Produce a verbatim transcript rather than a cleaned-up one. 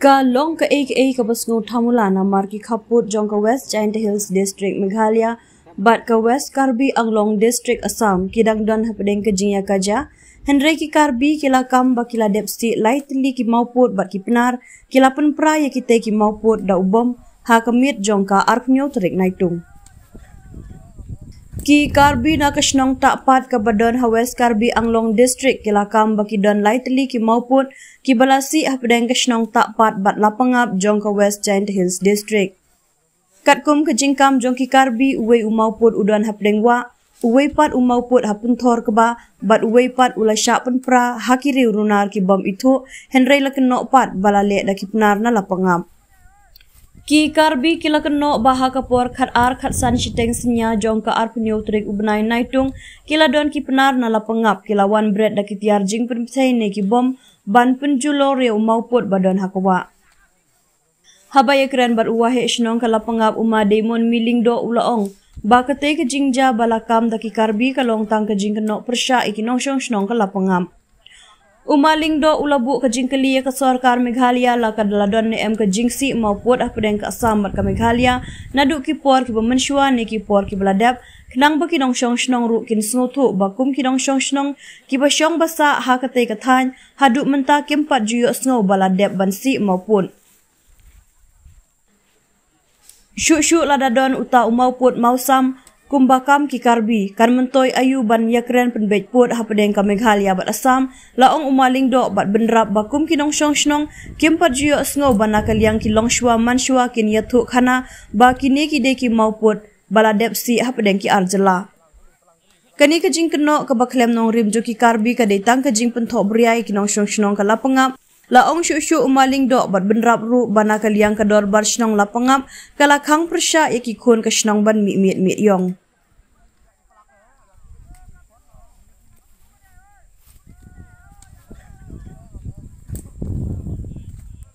Ka long kaei kaei kaba sngewthamula namar ki khappud jong ka West Jaintia Hills District Meghalaya bad ka West Karbi Anglong District Assam ki dang don hapdeng ka jingïakajia. Hynrei ki Karbi ki la kam ba ki la dep sih lai tylli ki mawpud bad ki Pnar ki la pynpra ïa kitei ki mawpud da u bom ha ka miet jong ka arphew tarik Naitung. Ki Karbi na ka shnong Tahpat kaba don ha West Karbi Anglong District ki la kam ba ki don lai tylli ki mawpud kiba la sih hapdeng ka shnong Tahpat bad Lapangap jong ka West Jaintia Hills District. Katkum ka jingkam jong ki Karbi, uwei u mawpud u don hapdeng wah, uwei pat u mawpud ha pynthor kba bad uwei pat u la shah pynpra ha ki riew runar ki bom ithuh, hynrei la kynnoh pat ba la leh da ki Pnar na Lapangap. Ki Karbi ki la kynnoh ba ha ka por khatar khatsan shiteng synñia jong ka arphew tarik u bnai Naitung ki la don ki Pnar na Lapangap ki la wan bret da ki tiar jingpynpthei ne ki bom ban pynjulor ïa u mawpud ba don ha ka wah. Haba ïakren bad u Waheh Shnong ka Lapangap u Ma Damon Myllyngdoh u la ong ba katei ka jingjia ba la kam da ki Karbi ka long tang ka jingkynnoh pyrshah ïa ki nongshong shnong ka Lapangap. U Ma Lyngdoh u la buh ka jingkylli ïa ka sorkar Meghalaya la ka la don ne em ka jingsih mawpud hapdeng ka Assam bad ka Meghalaya naduh ki por kiba mynshuwa ne ki por kiba la dep, khnang ba ki nongshong shnong ruh kin sngewthuh ba kum ki nongshong shnong kiba shong ba sah ha katei ka thaiñ haduh mynta kim pat ju ïohsngew ba la dep ban sih mawpud. Shuh shuh lada don uta u mawpud mawsam kumba kam ki Karbi, kan myntoi aïu ban ïakren pynbeit pud hapdeng ka Meghalaya bad Assam, la ong u Ma Lyngdoh bad bynrap ba kum ki nongshong shnong kim pat ju ïohsngew ba na ka liang ki longshuwa manshuwa kin ïathuh khana ba kine ki dei ki mawpud ba la dep sih hapdeng ki ar jylla. Kane ka jingkynnoh kaba khlem nongrim jong ki Karbi ka dei tang ka jingpynthoh bria ïa ki nongshong shnong ka Lapangap. La ong shuh shuh u Ma Lyngdoh bad bynrap ruh ba na ka liang ka dorbar shnong Lapangap ka la khang pyrshah ïa ki khun ka shnong ban mih miet miet ïong.